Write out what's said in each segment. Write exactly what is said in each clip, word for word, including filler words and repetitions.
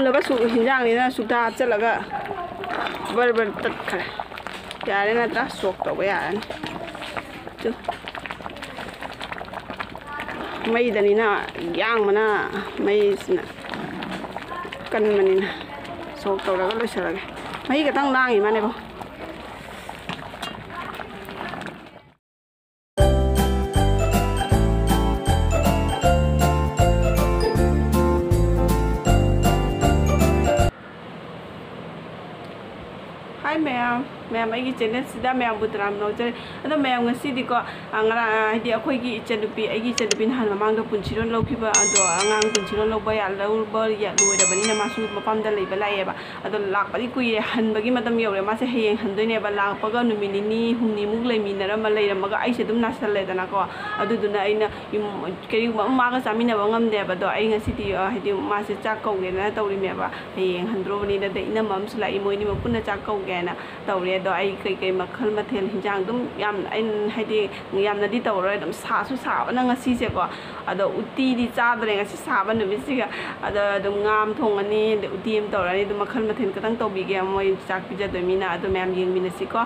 ꯃꯨꯜꯂꯕ ꯁꯨ-, ꯍꯤꯟꯖꯥꯡꯅꯤꯅ ꯁꯨꯛꯇ ꯍꯥꯞꯆꯜꯂꯒ ꯕꯔ ꯕꯔ ꯇꯠꯈ꯭ꯔꯦ꯫ ꯌꯥꯔꯦ ꯅꯠꯇ꯭ꯔꯥ? ꯁꯣꯛ ꯇꯧꯕ ꯌꯥꯔꯅꯤ꯫ ꯆꯨ꯫ ꯃꯩꯗꯅꯤꯅ ꯌꯥꯡꯕꯅ, ꯃꯩꯁꯤꯅ ꯀꯟꯕꯅꯤꯅ ꯁꯣꯛ ꯇꯧꯔꯒ ꯂꯣꯏꯁꯤꯜꯂꯒꯦ꯫ ꯃꯍꯤ ꯈꯛꯇꯪ ꯂꯥꯡꯉꯤ ꯃꯥꯅꯦꯕꯣ꯫ ꯍꯥꯏ ꯃꯌꯥꯝ, ꯃꯌꯥꯝ ꯑꯩꯒꯤ ꯆꯦꯅꯦꯜꯁꯤꯗ ꯃꯌꯥꯝꯕꯨ ꯇꯔꯥꯝꯅ ꯑꯣꯛꯆꯔꯤ꯫ ꯑꯗꯣ ꯃꯌꯥꯝ ꯉꯁꯤꯗꯤꯀꯣ, ꯑ, ꯉꯔꯥꯡ, ꯑ, ꯍꯥꯏꯗꯤ ꯑꯩꯈꯣꯏꯒꯤ ꯏꯆꯟꯅꯨꯄꯤ, ꯑꯩꯒꯤ ꯏꯆꯟꯅꯨꯄꯤ ꯅꯍꯥꯟ ꯃꯃꯥꯡꯗ ꯄꯨꯟꯁꯤꯔꯣꯟ ꯂꯧꯈꯤꯕ, ꯑꯗꯣ ꯑꯉꯥꯡ ꯄꯨꯟꯁꯤꯔꯣꯟ ꯂꯧꯕ ꯌꯥ-, ꯂꯧꯕ ꯌꯥ-, ꯂꯣꯏꯔꯕꯅꯤꯅ ꯃꯥꯁꯨ ꯃꯄꯥꯝꯗ ꯂꯩꯕ ꯂꯥꯛꯑꯦꯕ꯫ ꯑꯗꯣ ꯂꯥꯛꯄꯗꯤ ꯀꯨꯏꯔꯦ, ꯍꯟꯕꯒꯤ ꯃꯇꯝ ꯌꯧꯔꯦ꯫ ꯃꯥꯁꯦ ꯍꯌꯦꯡ ꯍꯟꯗꯣꯏꯅꯦꯕ꯫ ꯂꯥꯛꯄꯒ ꯅꯨꯃꯤꯠ ꯅꯤꯅꯤ ꯍꯨꯝꯅꯤꯃꯨꯛ ꯂꯩꯃꯤꯟꯅꯔꯝꯃ, ꯂꯩꯔꯝꯃꯒ ꯑꯩꯁꯦ ꯑꯗꯨꯝ ꯅꯥꯁꯜꯂꯦꯗꯅꯀꯣ꯫ ꯑꯗꯨꯗꯨꯅ ꯑꯩꯅ ꯌꯨꯝ, ꯀꯔꯤꯒꯨꯝꯕ ꯑꯃ ꯃꯥꯒ ꯆꯥꯃꯤꯟꯅꯕ ꯉꯝꯗꯦꯕ꯫ ꯑꯗꯣ ꯑꯩ ꯉꯁꯤꯗꯤ, ꯑ, ꯍꯥꯏꯗꯤ ꯃꯥꯁꯦ ꯆꯥꯛ ꯀꯧꯒꯦꯅ ꯇꯧꯔꯤꯅꯦꯕ꯫ ꯍꯌꯦꯡ ꯍꯟꯗ꯭ꯔꯣꯕꯅꯤꯅ, ꯑꯗ ꯏꯅꯝꯃ ꯑꯃꯁꯨ ꯂꯥꯛꯏ, ꯃꯣꯏꯅꯤꯃꯛ ꯄꯨꯟꯅ ꯆꯥꯛ ꯀꯧꯒꯦꯅ ꯇꯧꯔꯤ꯫ ꯑꯗꯣ ꯑꯩ ꯀꯩꯀꯩ ꯃꯈꯜ ꯃꯊꯦꯜ ꯍꯤꯟꯖꯥꯡ ꯑꯗꯨꯝ ꯌꯥꯝ, ꯑꯩꯅ ꯍꯥꯏꯗꯤ ꯌꯥꯝꯅꯗꯤ ꯇꯧꯔꯔꯣꯏ꯫ ꯑꯗꯨꯝ ꯁꯥꯁꯨ ꯁꯥꯕꯅ ꯉꯁꯤꯁꯦꯀꯣ꯫ ꯑꯗꯣ ꯎꯇꯤꯗꯤ ꯆꯥꯗ꯭ꯔꯦ ꯉꯁꯤ ꯁꯥꯕ ꯅꯨꯃꯤꯠꯁꯤꯒ꯫ ꯑꯗꯣ ꯑꯗꯨꯝ ꯉꯥ ꯑꯃ ꯊꯣꯡꯉꯅꯤ, ꯑꯗꯩ ꯎꯇꯤ ꯑꯃ ꯇꯧꯔꯅꯤ꯫ ꯑꯗꯨꯝ ꯃꯈꯜ ꯃꯊꯦꯜ ꯈꯤꯇꯪ ꯇꯧꯕꯤꯒꯦ, ꯃꯣꯏ ꯆꯥꯛ ꯄꯤꯖꯗꯣꯏꯃꯤꯅ꯫ ꯑꯗꯣ ꯃꯌꯥꯝ ꯌꯦꯡꯃꯤꯟꯅꯁꯤꯀꯣ꯫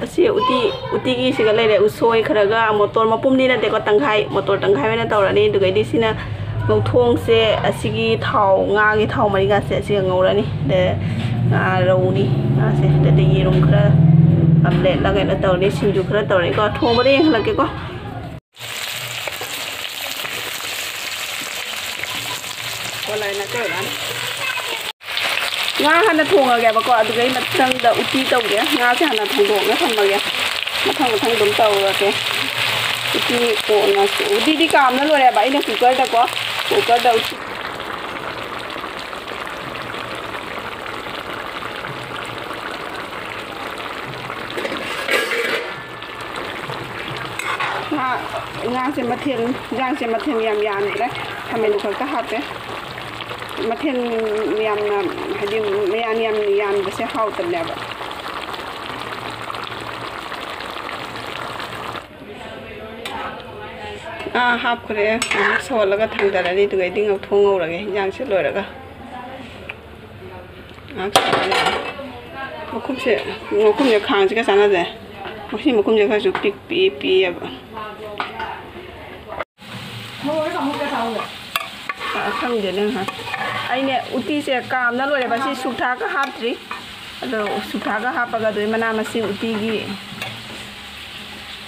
ꯑꯁꯤ ꯎꯇꯤ, ꯎꯇꯤꯒꯤꯁꯤꯒ ꯂꯩꯔꯦ꯫ ꯎꯁꯣꯏ ꯈꯔꯒ, ꯃꯣꯇꯣꯔ ꯃꯄꯨꯝꯗꯤ ꯅꯠꯇꯦꯀꯣ, ꯇꯪꯈꯥꯏ, ꯃꯣꯇꯣꯔ ꯇꯪꯈꯥꯏ ꯑꯣꯏꯅ ꯇꯧꯔꯅꯤ꯫ ꯑꯗꯨꯒꯩꯗꯤ ꯁꯤꯅ ꯉꯧꯊꯣꯡꯁꯦ꯫ ꯑꯁꯤꯒꯤ ꯊꯥꯎ, ꯉꯥꯒꯤ ꯊꯥꯎ ꯃꯔꯤꯒꯥꯁꯦ ꯑꯁꯤꯒ ꯉꯧꯔꯅꯤ꯫ ꯑꯗ ꯉꯥ ꯔꯧꯅꯤ, ꯉꯥꯁꯦ꯫ ꯑꯗꯩ ꯌꯦꯔꯨꯝ ꯈꯔ ꯑꯝꯂꯦꯠꯂ ꯀꯩꯅꯣ ꯇꯧꯔꯅꯤ, ꯁꯤꯡꯖꯨ ꯈꯔ ꯇꯧꯔꯅꯤꯀꯣ꯫ ꯊꯣꯡꯕꯗ ꯌꯦꯡꯍꯜꯂꯛꯀꯦꯀꯣ꯫ ꯉꯥ ꯍꯥꯟꯅ ꯊꯣꯡꯉꯒꯦꯕꯀꯣ, ꯑꯗꯨꯒ ꯑꯩ ꯃꯊꯪꯗ ꯎꯇꯤ ꯇꯧꯒꯦ꯫ ꯉꯥꯁꯦ ꯍꯥꯟꯅ ꯊꯣꯡꯗꯣꯛꯅ ꯊꯝꯃꯒꯦ, ꯃꯊꯪ ꯃꯊꯪ ꯑꯗꯨꯝ ꯇꯧꯔꯒꯦ꯫ ꯎꯇꯤ ꯀꯣꯟꯅ, ꯎꯇꯤꯗꯤ ꯀꯥꯝꯅ ꯂꯣꯏꯔꯦꯕ, ꯑꯩꯅ ꯀꯨꯀꯔꯗꯀꯣ, ꯀꯨꯀꯔꯗ ꯎꯇꯤ꯫ ꯉꯥ, ꯉꯥꯁꯦ ꯃꯊꯦꯜ, ꯏꯟꯖꯥꯡꯁꯦ ꯃꯊꯦꯜ ꯌꯥꯝ ꯌꯥꯝꯗ꯭ꯔꯦ, ꯈꯥꯃꯦꯟ ꯈꯛꯇ ꯍꯥꯞꯄꯦ꯫ ꯃꯊꯦꯜ ꯌꯥꯝꯅ, ꯍꯥꯏꯗꯤ ꯃꯌꯥꯟ ꯌꯥꯝ ꯌꯥꯟꯕꯁꯦ ꯍꯥꯎꯇꯕꯅꯦꯕ꯫ ꯉꯥ ꯍꯥꯞꯈ꯭ꯔꯦ꯫ ꯉꯥꯏꯍꯥꯛ ꯁꯧꯍꯜꯂꯒ ꯊꯥꯡꯗꯔꯅꯤ, ꯑꯗꯨꯒ ꯑꯩꯗꯤ ꯉꯧꯊꯣꯛ ꯉꯧꯔꯒꯦ ꯏꯟꯖꯥꯡꯁꯦ ꯂꯣꯏꯔꯒ꯫ ꯉꯥꯏꯍꯥꯛ ꯁꯧꯍꯜꯂꯒ꯫ ꯃꯈꯨꯝꯁꯦ, ꯃꯈꯨꯝꯁꯦ ꯈꯥꯡꯁꯤꯒ ꯆꯥꯟꯅꯗꯦ꯫ ꯃꯁꯤ ꯃꯈꯨꯝꯁꯦ ꯈꯔꯁꯨ ꯄꯤꯛ-, ꯄꯤꯛ-, ꯄꯤꯛꯑꯦꯕ꯫ ꯑ, ꯈꯪꯗꯦꯅꯦ꯫ ꯑꯩꯅꯦ ꯎꯇꯤꯁꯦ ꯀꯥꯝꯅ ꯂꯣꯏꯔꯦꯕ꯫ ꯁꯤ ꯁꯨꯛꯊꯥꯛꯀ ꯍꯥꯞꯇ꯭ꯔꯤ꯫ ꯑꯗꯣ ꯁꯨꯛꯊꯥꯛꯀ ꯍꯥꯞꯄꯒ ꯑꯗꯨꯒꯤ ꯃꯅꯥ ꯃꯁꯤꯡ ꯎꯇꯤꯒꯤ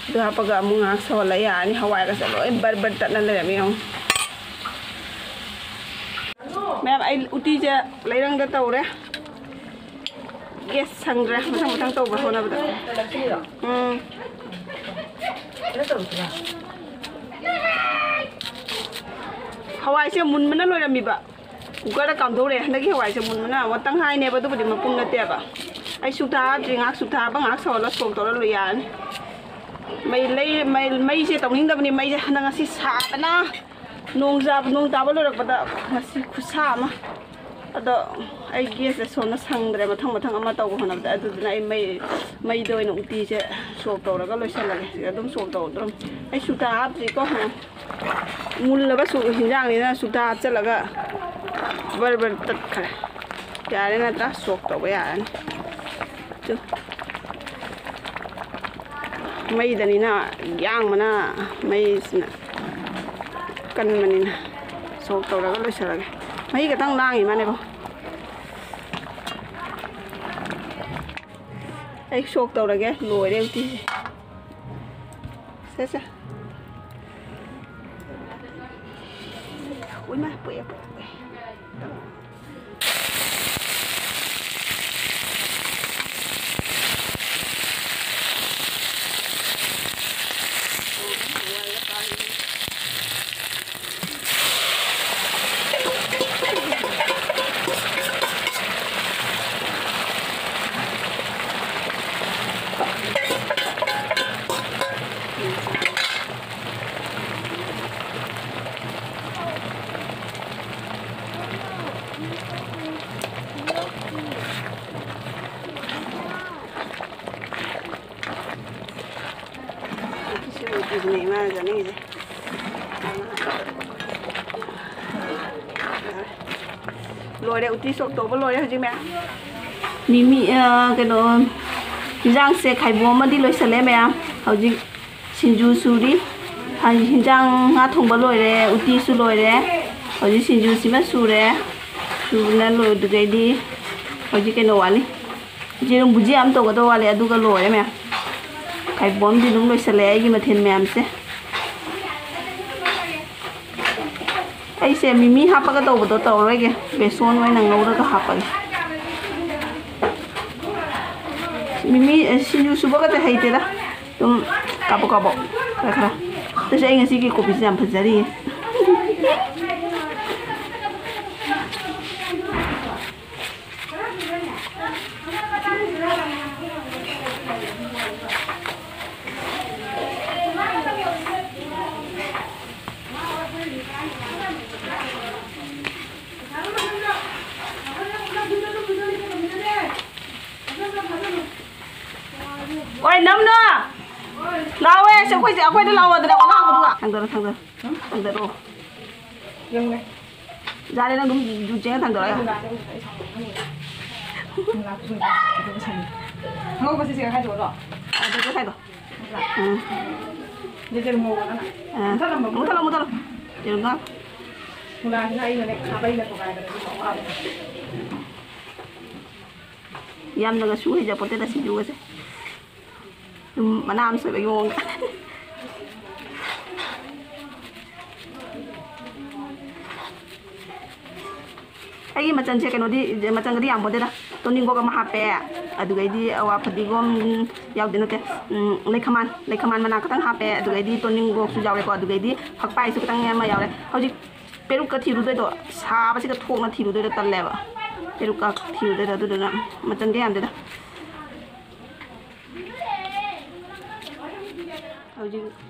ꯑꯗꯨ ꯍꯥꯞꯄꯒ ꯑꯃꯨꯛ ꯉꯥꯏꯍꯥꯛ ꯁꯧꯍꯜꯂ ꯌꯥꯔꯅꯤ꯫ ꯍꯋꯥꯏꯒꯁꯦ ꯂꯣꯏ ꯕꯔ ꯕꯔ ꯇꯠꯅ ꯂꯩꯔꯝꯃꯦ ꯌꯦꯡꯉꯣ꯫ ꯃꯌꯥꯝ, ꯑꯩ ꯎꯇꯤꯁꯦ ꯂꯩꯔꯪꯗ ꯇꯧꯔꯦ꯫ ꯒꯦꯁ ꯁꯪꯗ꯭ꯔꯦ ꯃꯊꯪ ꯃꯊꯪ ꯇꯧꯕ ꯍꯣꯠꯅꯕꯗ꯫ ꯎꯝ꯫ ꯍꯋꯥꯏꯁꯦ ꯃꯨꯟꯕꯅ ꯂꯣꯏꯔꯝꯃꯤꯕ꯫ ꯀꯨꯀꯔꯗ ꯀꯥꯝꯊꯣꯛꯎꯔꯦ꯫ ꯍꯟꯗꯛꯀꯤ ꯍꯋꯥꯏꯁꯦ ꯃꯨꯟꯕꯅ ꯑꯃ ꯇꯪꯈꯥꯏꯅꯦꯕ, ꯑꯗꯨꯕꯨꯗꯤ ꯃꯄꯨꯝ ꯅꯠꯇꯦꯕ꯫ ꯑꯩ ꯁꯨꯛꯊꯥ ꯍꯥꯞꯇ꯭ꯔꯤ꯫ ꯉꯥꯏꯍꯥꯛ ꯁꯨꯛꯊꯥ ꯍꯥꯞꯄ, ꯉꯥꯏꯍꯥꯛ ꯁꯧꯍꯜꯂ ꯁꯣꯛ ꯇꯧꯔ ꯂꯣꯏ ꯌꯥꯔꯅꯤ꯫ ꯃꯩ ꯂꯩ-, ꯃꯩ-, ꯃꯩꯁꯦ ꯇꯧꯅꯤꯡꯗꯕꯅꯤ꯫ ꯃꯩꯁꯦ ꯍꯟꯗꯛ ꯉꯁꯤ ꯁꯥꯕꯅ ꯅꯣꯡ ꯆꯥꯕ-, ꯅꯣꯡ ꯇꯥꯕ ꯂꯣꯏꯔꯛꯄꯗ ꯉꯁꯤ ꯈꯨꯠꯁꯥ ꯑꯃ꯫ ꯑꯗꯣ ꯑꯩ ꯒꯦꯁꯁꯦ ꯁꯣꯝꯗ ꯁꯪꯗ꯭ꯔꯦ ꯃꯊꯪ ꯃꯊꯪ ꯑꯃ ꯇꯧꯕ ꯍꯣꯠꯅꯕꯗ꯫ ꯑꯗꯨꯗꯨꯅ ꯑꯩ ꯃꯩ, ꯃꯩꯗ ꯑꯣꯏꯅ ꯎꯇꯤꯁꯦ ꯁꯣꯛ ꯇꯧꯔꯒ ꯂꯣꯏꯁꯤꯜꯂꯒꯦ꯫ ꯁꯤꯗ ꯑꯗꯨꯝ ꯁꯣꯛ ꯇꯧꯗ꯭ꯔꯣ꯫ ꯑꯩ ꯁꯨꯛꯊꯥ ꯍꯥꯞꯇ꯭ꯔꯤꯀꯣ꯫ ꯃꯨꯜꯂꯕꯁꯨ ꯍꯤꯟꯖꯥꯡꯅꯤꯅ ꯁꯨꯛꯊꯥ ꯍꯥꯞꯆꯤꯜꯂꯒ ꯕꯔ ꯕꯔ ꯇꯠꯈ꯭ꯔꯦ꯫ ꯌꯥꯔꯦ ꯅꯠꯇ꯭ꯔꯥ? ꯁꯣꯛ ꯇꯧꯕ ꯌꯥꯔꯅꯤ꯫ ꯇꯨ꯫ ꯃꯩꯗꯅꯤꯅ ꯌꯥꯡꯕꯅ, ꯃꯩꯁꯤꯅ ꯀꯟꯕꯅꯤꯅ ꯁꯣꯛ ꯇꯧꯔꯒ ꯂꯣꯏꯁꯤꯜꯂꯒꯦ꯫ ꯃꯍꯤ ꯈꯛꯇꯪ ꯂꯥꯡꯉꯤ ꯃꯥꯅꯦꯀꯣ꯫ ꯑꯩ ꯁꯣꯛ ꯇꯧꯔꯒꯦ꯫ ꯂꯣꯏꯔꯦ ꯎꯇꯤꯁꯦ꯫ ꯁꯦ, ꯁꯦ꯫ ꯎꯏꯃꯥ, ꯄꯣꯛꯑꯦ, ꯄꯣꯛꯑꯦ, ꯄꯣꯛꯑꯦ꯫ ꯁꯤꯕꯨ ꯎꯇꯤꯁꯤꯅꯦ ꯏꯃꯥꯅ ꯆꯥꯅꯤꯡꯉꯤꯁꯦ꯫ ꯂꯣꯏꯔꯦ, ꯎꯇꯤ ꯁꯣꯛ ꯇꯧꯕ ꯂꯣꯏꯔꯦ ꯍꯧꯖꯤꯛ ꯃꯌꯥꯝ꯫ ꯃꯤꯃꯤ, ꯑ, ꯀꯩꯅꯣ, ꯍꯤꯟꯖꯥꯡꯁꯦ ꯈꯥꯏꯕꯣꯝ ꯑꯃꯗꯤ ꯂꯣꯏꯁꯜꯂꯦ ꯃꯌꯥꯝ꯫ ꯍꯧꯖꯤꯛ ꯁꯤꯡꯖꯨ ꯁꯨꯔꯤ꯫ ꯍꯥꯏꯗꯤ ꯍꯤꯟꯖꯥꯡ, ꯉꯥ ꯊꯣꯡꯕ ꯂꯣꯏꯔꯦ, ꯎꯇꯤꯁꯨ ꯂꯣꯏꯔꯦ꯫ ꯍꯧꯖꯤꯛ ꯁꯤꯡꯖꯨꯁꯤꯃ ꯁꯨꯔꯦ꯫ ꯁꯨꯕꯅ ꯂꯣꯏꯗ꯭ꯔꯤꯉꯩꯗꯤ ꯍꯧꯖꯤꯛ ꯀꯩꯅꯣ ꯋꯥꯠꯂꯤ꯫ ꯌꯦꯔꯨꯝ ꯕꯨꯖꯤꯌꯥ ꯑꯃ ꯇꯧꯒꯗꯧ ꯋꯥꯠꯂꯤ, ꯑꯗꯨꯒ ꯂꯣꯏꯔꯦ ꯃꯌꯥꯝ꯫ ꯈꯥꯏꯕꯣꯝꯗꯤ ꯑꯗꯨꯝ ꯂꯣꯏꯁꯜꯂꯦ ꯑꯩꯒꯤ ꯃꯊꯦꯜ ꯃꯌꯥꯝꯁꯦ꯫ ꯑꯩꯁꯦ ꯃꯤꯃꯤ ꯍꯥꯞꯄꯒ ꯇꯧꯕꯗꯣ ꯇꯧꯔꯔꯣꯏꯒꯦ, ꯕꯦꯁꯣꯟ ꯑꯣꯏꯅ ꯉꯧꯔꯒ ꯍꯥꯞꯄꯒꯦ꯫ ꯃꯤꯃꯤ, ꯑꯦ, ꯁꯤꯡꯖꯨ ꯁꯨꯕꯒꯗꯤ ꯍꯩꯇꯦꯗ, ꯑꯗꯨꯝ ꯀꯥꯕꯛ ꯀꯥꯕꯛ ꯈꯔ ꯈꯔ꯫ ꯑꯗꯨꯁꯨ ꯑꯩ ꯉꯁꯤꯒꯤ ꯀꯣꯕꯤꯁꯦ ꯌꯥꯝ ꯐꯖꯔꯤꯌꯦ꯫ ꯍꯣꯏ, ꯅꯝꯅꯣ꯫ ꯂꯥꯛꯑꯣ, ꯑꯩꯈꯣꯏꯁꯦ, ꯑꯩꯈꯣꯏꯗ ꯂꯥꯛꯑꯣꯗꯅ, ꯑꯣꯂꯥꯡꯕꯗꯨꯒ꯫ ꯊꯥꯡꯗꯔꯣ, ꯊꯥꯡꯗꯔꯣ꯫ ꯊꯥꯡꯗꯔꯣ꯫ ꯌꯥꯔꯦ, ꯅꯪ ꯑꯗꯨꯝ ꯖꯨ ꯆꯦꯡꯒ ꯊꯥꯡꯗꯔꯣ, ꯌꯥꯔꯦ꯫ ꯑꯉꯧꯕꯁꯦ ꯁꯤꯒ ꯈꯥꯏꯗꯣꯛꯑꯗ꯭ꯔꯣ? ꯑꯗꯨꯗ ꯈꯥꯏꯗꯣꯛ꯫ ꯎꯝ꯫ ꯌꯦꯔꯨꯝ ꯉꯧꯔꯣ ꯅꯪ꯫ ꯑꯥ꯫ ꯃꯨꯊꯠꯂꯝꯃꯣ, ꯃꯨꯊꯠꯂꯣ, ꯃꯨꯊꯠꯂꯣ꯫ ꯌꯦꯔꯨꯝ ꯉꯧ꯫ ꯃꯨꯂꯥꯁꯤꯅ ꯑꯩꯅꯅꯦ ꯈꯥꯕꯩꯅ ꯊꯣꯒꯥꯏꯕꯗ ꯑꯗꯨꯝ ꯉꯧꯔꯛꯑꯕꯅꯦ꯫ ꯌꯥꯝꯅꯒꯁꯨ ꯍꯩꯖꯄꯣꯠꯇꯦꯗ ꯁꯤꯡꯖꯨꯒꯁꯦ꯫ ꯑꯗꯨꯝ ꯃꯅꯥ ꯑꯃ ꯁꯣꯏꯕꯒꯤ ꯃꯑꯣꯡꯗ꯫ ꯑꯩꯒꯤ ꯃꯆꯜꯁꯦ ꯀꯩꯅꯣꯗꯤ, ꯃꯆꯜꯒꯗꯤ ꯌꯥꯝ ꯄꯣꯟꯇꯦꯗ꯫ ꯇꯣꯅꯤꯡꯀꯣꯛ ꯑꯃ ꯍꯥꯞꯄꯦ, ꯑꯗꯨꯒꯩꯗꯤ ꯑꯋꯥ ꯐꯗꯤꯒꯣꯝ ꯌꯥꯎꯗꯦ, ꯅꯠꯇꯦ, ꯎꯝ, ꯂꯩꯈꯃꯥꯟ, ꯂꯩꯈꯃꯥꯟ ꯃꯅꯥ ꯈꯛꯇꯪ ꯍꯥꯞꯄꯦ, ꯑꯗꯨꯒꯩꯗꯤ ꯇꯣꯅꯤꯡꯀꯣꯛꯁꯨ ꯌꯥꯎꯔꯦꯀꯣ, ꯑꯗꯨꯒꯩꯗꯤ ꯐꯛꯄꯥꯏꯁꯨ ꯈꯤꯇꯪ ꯑꯃ ꯌꯥꯎꯔꯦ꯫ ꯍꯧꯖꯤꯛ ꯄꯦꯔꯨꯛꯀ ꯊꯤꯔꯨꯗꯣꯏꯗꯣ, ꯁꯥꯕꯁꯤꯗ ꯊꯣꯛꯅ ꯊꯤꯔꯨꯗꯣꯏꯗꯣ ꯇꯜꯂꯦꯕ꯫ ꯄꯦꯔꯨꯛꯀ ꯊꯤꯔꯨꯗꯣꯏꯗꯣ, ꯑꯗꯨꯗꯨꯅ ꯃꯆꯜꯗꯤ ꯌꯥꯝꯗꯦꯗ꯫ ꯍꯧꯖꯤꯛ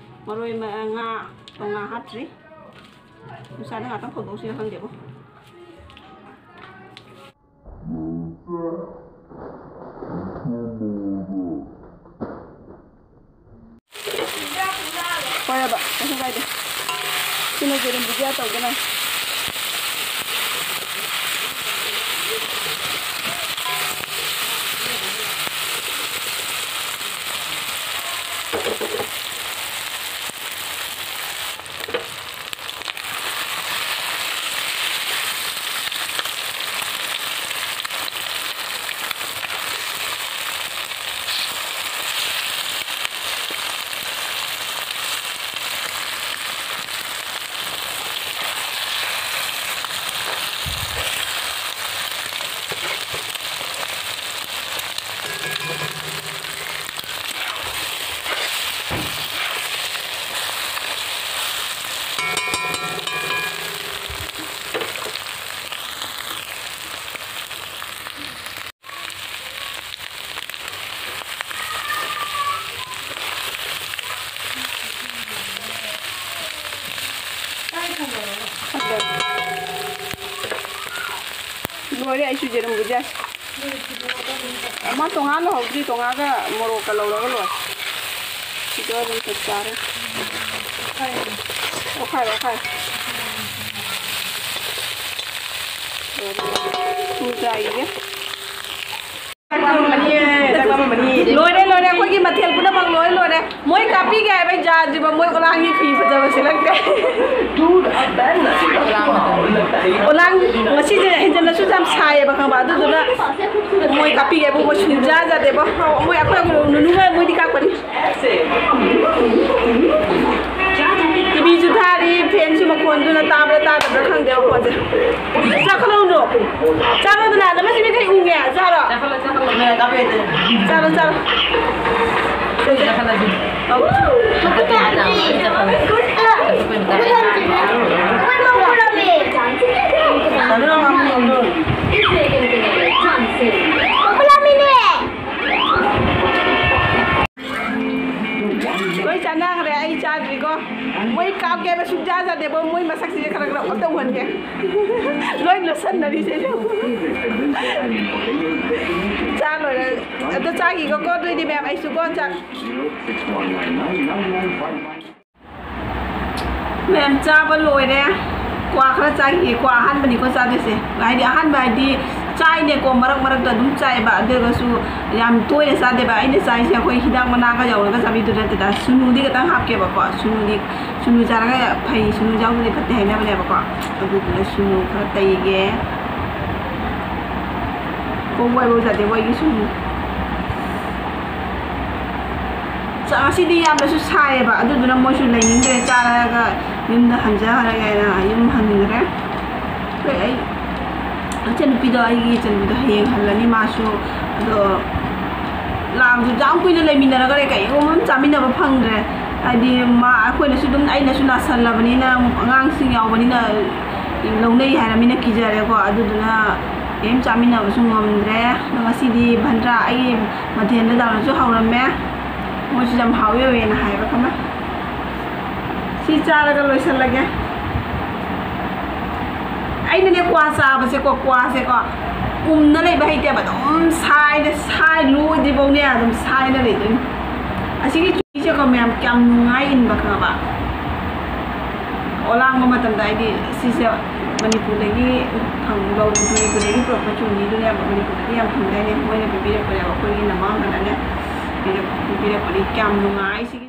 ꯃꯔꯣꯏ ꯃ-, ꯉꯥ, ꯉꯥ ꯍꯥꯞꯇ꯭ꯔꯤ꯫ ꯅꯨꯡꯁꯥꯗ ꯉꯥꯛꯇꯪ ꯐꯧꯗꯣꯛꯁꯤꯔ ꯈꯪꯗꯦꯕꯣ꯫ ꯍꯣꯏ ꯍꯥꯏꯕ, ꯀꯩꯁꯨ ꯀꯥꯏꯗꯦ꯫ ꯁꯤꯅ ꯌꯦꯔꯨꯝ ꯕꯨꯖꯤꯌꯥ ꯇꯧꯗꯅ꯫ ꯂꯣꯏꯔꯦ, ꯑꯩꯁꯨ ꯌꯦꯔꯨꯝ ꯕꯨꯖꯤꯌꯥ꯫ ꯑꯃ ꯇꯣꯉꯥꯟ ꯂꯧꯍꯧꯗ꯭ꯔꯤ, ꯇꯣꯉꯥꯟꯒ ꯃꯣꯔꯣꯛꯀ ꯂꯧꯔꯒ ꯂꯣꯏꯔꯦ꯫ ꯁꯤꯗ ꯑꯗꯨꯝ ꯆꯞ ꯆꯥꯔꯦ꯫ ꯑꯣꯈꯥꯏꯔꯣ, ꯑꯣꯈꯥꯏꯔꯣ꯫ ꯂꯣꯏꯔꯦ꯫ ꯊꯨꯝ ꯆꯥꯏꯒꯦ꯫ ꯂꯣꯏꯔꯦ, ꯂꯣꯏꯔꯦ, ꯑꯩꯈꯣꯏꯒꯤ ꯃꯊꯦꯜ ꯄꯨꯝꯅꯃꯛ ꯂꯣꯏ ꯂꯣꯏꯔꯦ꯫ ꯃꯣꯏ ꯀꯥꯞꯄꯤꯒꯦ ꯍꯥꯏꯕ ꯖꯥꯔꯁꯤꯕ ꯃꯣꯏ ꯑꯣꯂꯥꯡꯒꯤ ꯐꯤ ꯐꯖꯕ ꯁꯦꯠꯂꯛꯇꯦ꯫ ꯑꯣꯂꯥꯡ ꯉꯁꯤꯁꯦ ꯍꯦꯟꯖꯜꯂꯁꯨ ꯌꯥꯝ ꯁꯥꯏꯌꯦꯕ, ꯈꯪꯕ? ꯑꯗꯨꯗꯨꯅ ꯃꯣꯏ ꯀꯥꯞꯄꯤꯒꯦ ꯍꯥꯏꯕꯨ ꯃꯣꯏ ꯁꯨꯡꯖꯥ ꯖꯥꯗꯦꯕ꯫ ꯃꯣꯏ ꯑꯩꯈꯣꯏ ꯅꯨꯅꯨꯒ ꯃꯣꯏꯗꯤ ꯀꯥꯞꯄꯅꯤ꯫ ꯇꯤꯚꯤꯁꯨ ꯊꯥꯔꯤ, ꯐꯦꯟꯁꯨ ꯃꯈꯣꯟꯗꯨꯅ ꯇꯥꯕ꯭ꯔꯥ ꯇꯥꯗꯕ꯭ꯔꯥ ꯈꯪꯗꯦ ꯃꯈꯣꯟꯁꯦ꯫ ꯆꯥꯈꯠꯂꯛꯎꯅꯣ꯫ ꯆꯥꯔꯣꯗꯅ, ꯅꯃꯁꯤ ꯃꯤꯈꯩ ꯎꯪꯉꯦ꯫ ꯆꯥꯔꯣ꯫ ꯆꯥꯔꯣ, ꯆꯥꯔꯣ꯫ ꯂꯣꯏ ꯆꯥꯟꯅꯈ꯭ꯔꯦ, ꯑꯩ ꯆꯥꯗ꯭ꯔꯤꯀꯣ꯫ ꯃꯣꯏ ꯀꯥꯞꯀꯦ ꯍꯥꯏꯕ ꯁꯨꯡꯆꯥ ꯆꯥꯗꯦꯕꯣ꯫ ꯃꯣꯏ ꯃꯁꯛꯁꯤꯡꯁꯦ ꯈꯔ ꯈꯔ ꯑꯝꯇ ꯎꯍꯟꯒꯦ꯫ ꯂꯣꯏ ꯂꯣꯠꯁꯟꯅꯔꯤꯁꯦ꯫ ꯆꯥ ꯂꯣꯏꯔꯦ꯫ ꯑꯗꯣ ꯆꯥꯈꯤꯀꯣ, ꯑꯗꯨꯏꯗꯤ ꯃꯌꯥꯝ ꯑꯩꯁꯨꯀꯣ ꯆꯥꯛ꯫ ꯃꯌꯥꯝ ꯆꯥꯕ ꯂꯣꯏꯔꯦ꯫ ꯀ꯭ꯋꯥ ꯈꯔ ꯆꯥꯈꯤꯒꯦ꯫ ꯀ꯭ꯋꯥ ꯑꯍꯥꯟꯕꯅꯤꯀꯣ ꯆꯥꯗꯣꯏꯁꯦ꯫ ꯍꯥꯏꯗꯤ ꯑꯍꯥꯟꯕ ꯍꯥꯏꯗꯤ ꯆꯥꯏꯅꯦꯀꯣ, ꯃꯔꯛ ꯃꯔꯛꯇ ꯑꯗꯨꯝ ꯆꯥꯏꯕ꯫ ꯑꯗꯨ ꯑꯣꯏꯔꯒꯁꯨ ꯌꯥꯝ ꯇꯣꯏꯅ ꯆꯥꯗꯦꯕ꯫ ꯑꯩꯅ ꯆꯥꯏꯁꯦ ꯑꯩꯈꯣꯏ ꯍꯤꯗꯥꯛ ꯃꯅꯥꯒ ꯌꯧꯔꯒ ꯆꯥꯕꯤꯗꯨ ꯅꯠꯇꯦꯗ꯫ ꯁꯨꯅꯨꯗꯤ ꯈꯤꯇꯪ ꯍꯥꯞꯀꯦꯕꯀꯣ꯫ ꯁꯨꯅꯨꯗꯤ, ꯁꯨꯅꯨ ꯆꯥꯔꯒ ꯐꯩ, ꯁꯨꯅꯨ ꯌꯥꯎꯗ꯭ꯔꯗꯤ ꯐꯠꯇꯦ ꯍꯥꯏꯅꯕꯅꯦꯕꯀꯣ꯫ ꯑꯗꯨꯗꯨꯅ ꯁꯨꯅꯨ ꯈꯔ ꯇꯩꯒꯦ꯫ ꯀꯣꯡ ꯋꯥꯏꯕꯧ ꯌꯥꯗꯦ ꯃꯣꯏꯒꯤ ꯁꯨꯝ꯫ ꯆꯥ-, ꯉꯁꯤꯗꯤ ꯌꯥꯝꯅꯁꯨ ꯁꯥꯏꯌꯦꯕ, ꯑꯗꯨꯗꯨꯅ ꯃꯣꯏꯁꯨ ꯂꯩꯅꯤꯡꯗ꯭ꯔꯦ, ꯆꯥꯔꯒ ꯌꯨꯝꯗ ꯍꯟꯖꯈ꯭ꯔꯒꯦꯅ ꯌꯨꯝ ꯍꯟꯈ꯭ꯔꯦ꯫ ꯑꯩꯈꯣꯏ, ꯑꯩ ꯏꯆꯟꯅꯨꯄꯤꯗꯣ, ꯑꯩꯒꯤ ꯏꯆꯟꯅꯨꯄꯤꯗꯣ ꯍꯌꯦꯡ ꯍꯜꯂꯅꯤ ꯃꯥꯁꯨ꯫ ꯑꯗꯣ ꯂꯥꯛꯑꯁꯨ ꯌꯥꯝ ꯀꯨꯏꯅ ꯂꯩꯃꯤꯟꯅꯔꯒ ꯀꯩꯒꯨꯝꯕ ꯑꯃ ꯆꯥꯃꯤꯟꯅꯕ ꯐꯪꯗ꯭ꯔꯦ꯫ ꯍꯥꯏꯗꯤ ꯃꯥ, ꯑꯩꯈꯣꯏꯅꯁꯨ ꯑꯗꯨꯝ, ꯑꯩꯅꯁꯨ ꯅꯥꯁꯜꯂꯕꯅꯤꯅ, ꯑꯉꯥꯡꯁꯤꯡ ꯌꯥꯎꯕꯅꯤꯅ ꯂꯧꯅꯩ ꯍꯥꯏꯔꯃꯤꯅ ꯀꯤꯖꯔꯦꯀꯣ꯫ ꯑꯗꯨꯗꯨꯅ ꯀꯔꯤꯝ ꯆꯥꯃꯤꯟꯅꯕꯁꯨ ꯉꯝꯗ꯭ꯔꯦ꯫ ꯑꯗꯣ ꯉꯁꯤꯗꯤ ꯚꯟꯗ꯭ꯔꯥ ꯑꯩꯒꯤ ꯃꯊꯦꯜꯗ ꯗꯥꯜꯁꯨ ꯍꯧꯔꯝꯃꯦ꯫ ꯃꯣꯏꯁꯨ ꯌꯥꯝ ꯍꯥꯎꯋꯦ ꯍꯥꯎꯋꯦꯅ ꯍꯥꯏꯌꯦꯕ ꯈꯪꯕ꯭ꯔꯥ? ꯁꯤ ꯆꯥꯔꯒ ꯂꯣꯏꯁꯜꯂꯒꯦ꯫ ꯑꯩꯅꯅꯦ ꯀ꯭ꯋꯥ ꯆꯥꯕꯁꯦꯀꯣ, ꯀ꯭ꯋꯥꯁꯦꯀꯣ ꯎꯝꯅ ꯂꯩꯕ ꯍꯩꯇꯦꯕ, ꯑꯗꯨꯝ ꯁꯥꯏꯅ, ꯁꯥꯏ ꯂꯣꯏꯗ꯭ꯔꯤꯐꯥꯎꯅꯦ ꯑꯗꯨꯝ ꯁꯥꯏꯅ ꯂꯩꯗꯣꯏꯅꯤ꯫ ꯑꯁꯤꯒꯤ ꯆꯨꯍꯤꯁꯦꯀꯣ ꯃꯌꯥꯝ ꯀꯌꯥꯝ ꯅꯨꯡꯉꯥꯏ ꯏꯟꯕ ꯈꯪꯉꯕ? ꯑꯣꯂꯥꯡꯕ ꯃꯇꯝꯗ ꯍꯥꯏꯗꯤ ꯁꯤꯁꯦ ꯃꯅꯤꯄꯨꯔꯗꯒꯤ ꯐꯪꯕ, ꯃꯅꯤꯄꯨꯔꯗꯒꯤ ꯄꯨꯔꯛꯄ ꯆꯨꯍꯤꯗꯨꯅꯦꯕ, ꯃꯅꯤꯄꯨꯔꯗꯗꯤ ꯌꯥꯝ ꯐꯪꯗꯦ ꯍꯥꯏꯅꯦ, ꯃꯣꯏꯅ ꯄꯤꯕꯤꯔꯛꯄꯅꯦꯕ, ꯑꯩꯈꯣꯏꯒꯤ ꯅꯃꯥꯡꯗꯅꯦ ꯄꯤꯔꯛ-, ꯄꯤꯕꯤꯔꯛꯄꯅꯤ꯫ ꯀꯌꯥꯝ ꯅꯨꯡꯉꯥꯏ ꯁꯤꯒꯤ